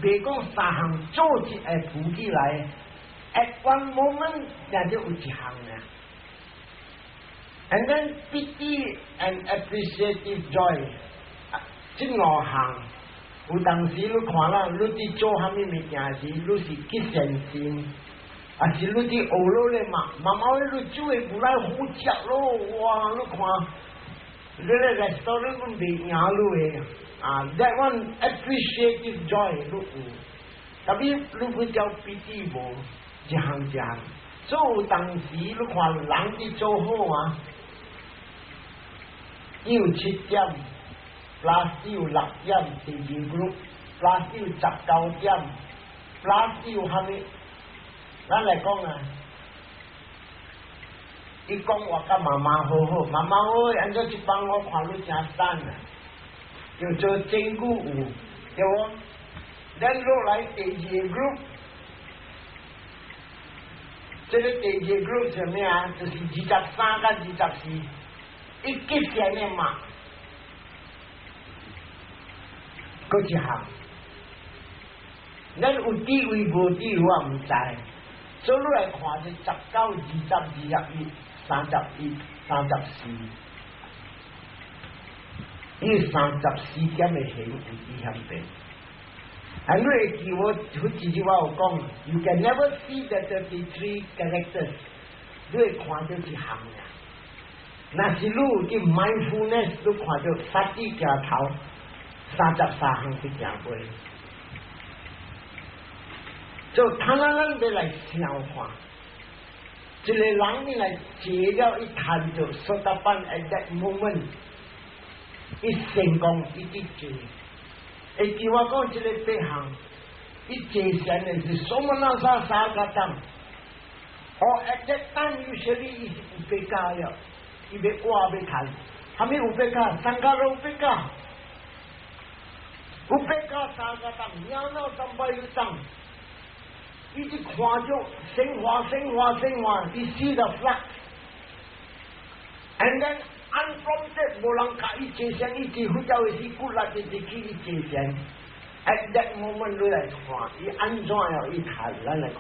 袂講三項做一會浮起來，at one moment 定就有一項爾。And then piti and appreciative joy，這五項。有當時你看啦，你佇做啥物物件時，你是結善心，還是你佇學落咧嘛？慢慢你煮的牛奶好食咯，哇！你看，你咧 restaurant 攏袂贏你的，啊，that one appreciative joy 你有，特別你比較比蒂無一項一項，所以有當時你看人佇做好啊，伊有七點。plus 有六點，第二 group，plus 有19點，plus 有蝦米？咱來講啊，伊講話佮媽媽好好，媽媽喂，按怎這幫我看你誠讚啊，叫做正語有，對無？咱落來第二個 group，這個第二個 group 是啥物啊？就是23佮24，伊結善的嘛。閣一項，咱有智慧無智慧我毋知，所以你來看是19、20、21、31、34，伊34點的行有佇遐邊。啊，你會記我，我之前我有講，You can never see the 33 characters，你會看著一項爾。若是你有佇 mindfulness，你看著sati行頭。33項去行過，就他咱咱欲來想看，一個人你來坐了伊趁著 Sotapanna at that moment，伊成功伊佇坐。會記我講這個八項，伊坐禪的是 somanassa sahagatam。哦，at that time usually 伊是 upekkha 了，伊欲活欲趁，啥物 upekkha？Sankhara upekkha，upekkha sahagatam，ñāna sampayuttam。伊直看著生化生化生化，伊 see the flux，and then unprompted 無人教伊坐禪，伊坐佛教的時骨力直直去伊坐禪。At that moment 你來看，伊按怎樣伊睇，咱來看。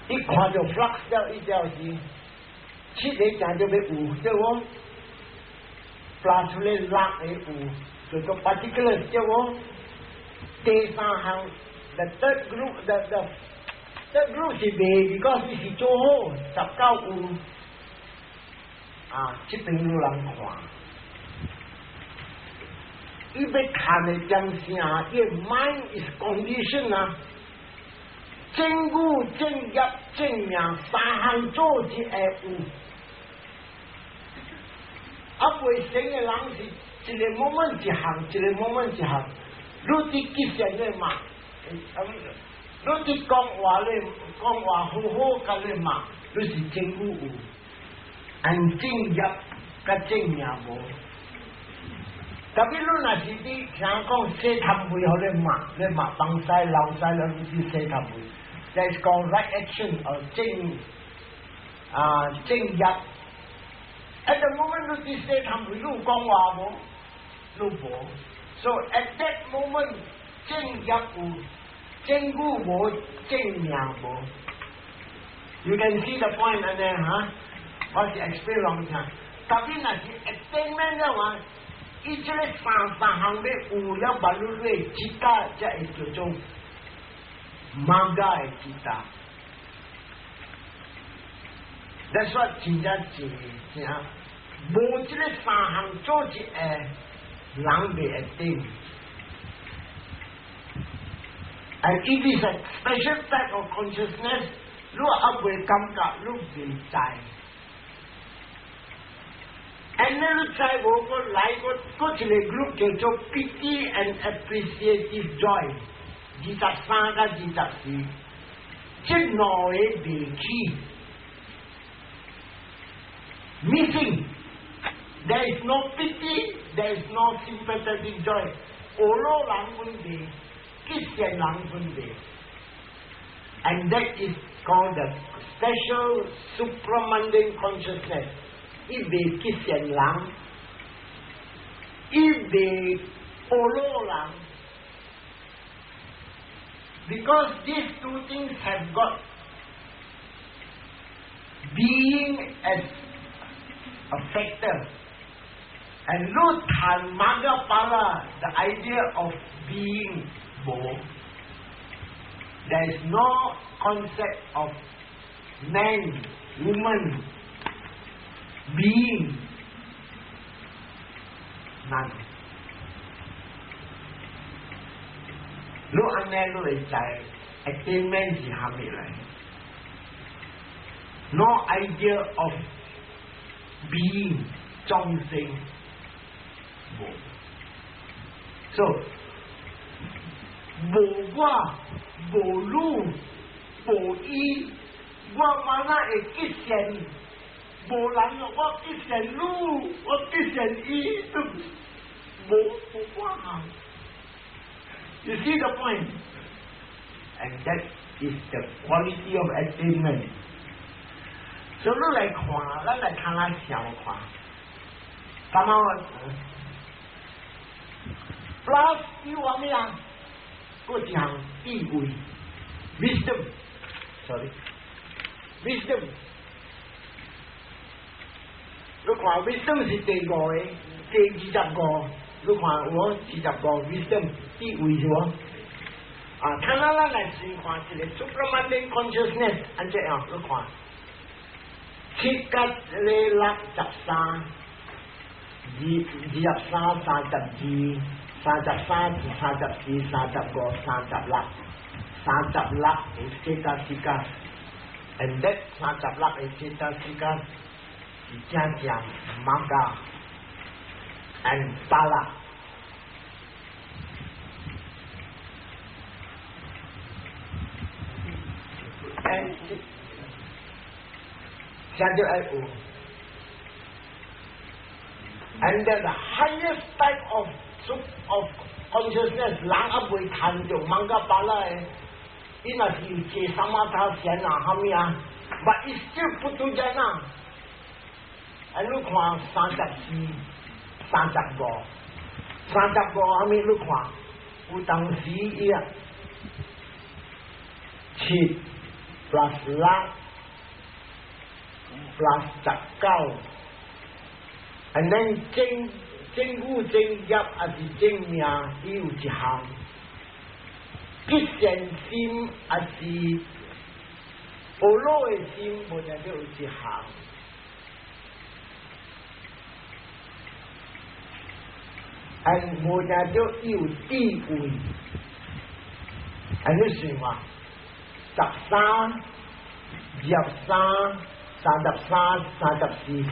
伊看著 flux 了，伊就是七個正就欲有，對無？plus 出來六個有，叫做 particular 對無？第三項，the third group，the third group 是袂，because 伊是做好19有，啊，這邊有人看，伊欲看的點啥？伊 mind is condition 啊。正語、正業、正命三項做一個有，啊，未成的人是一個 moment 一項，一個 moment 一項。你佇結善咧罵，你佇講話咧講話好好共你罵，你是正語有，按正業佮正命無。特別你若是佇聽講洗頭毛，予你罵，你罵放屎流屎了，你是洗頭毛。That's called right action or 正啊正業。At the moment 你佇洗頭毛，你有講話無？你無。So at that moment 正業有，正語無，正命無。You can see the point 按呢哈？我是 explain 攏聽。特別若是 attainment 了話，伊這個三三項欲有了萬路的 citta，才會叫做 magga 的 citta。That's what 真正真正無這個三項做一個人袂 attain。And it is a special type of consciousness，你猶未感覺，你袂知。And 你知無？閣來閣閣一個 group 叫做 piti and appreciative joy，23佮24，這兩個袂起，missing。There is no pity, there is no sympathetic joy。惡老人問題，吉善人問題，and that is called the special supramundane consciousness。伊袂吉善人，伊袂惡老人，because these two things have got being as a factor. And 你談 magga phala, the idea of being 無，there is no concept of man, woman, being, none. 你按呢你會知 attainment 是蝦米來？No idea of being 眾生無，so 無我無汝無伊，我嘛哪會結善？無人我結善汝，我結善伊，都無無我行。You see the point? And that is the quality of attainment. 所以你來看，咱來看咱想看，感覺 plus 有話咩啊？閣一項智慧，wisdom，sorry，wisdom。你看 wisdom 是第五個，第二十五。你看有無二十五 wisdom 智慧是無？啊，睇咱咱來先看一個 supramundane consciousness，按這樣你看，七佮六十三，二23，32，33，34，35，36，36有四加四加， And that 36个 cetasika 是正正 magga and phala。And 這就愛有。And then the highest type of consciousness，人猶未談著 magga phala 的，伊若是有坐 samatha 禪啊，啥物啊，but it's still puthujjana。啊，你看34、35、35啥物？你看，有當時伊啊，7 plus 6 plus 19，and then 正正語正業抑是正命，伊有一項，結善心抑是學老的心，無定著有一項。And 無定著伊有智慧，按你算話，13、23、33、34、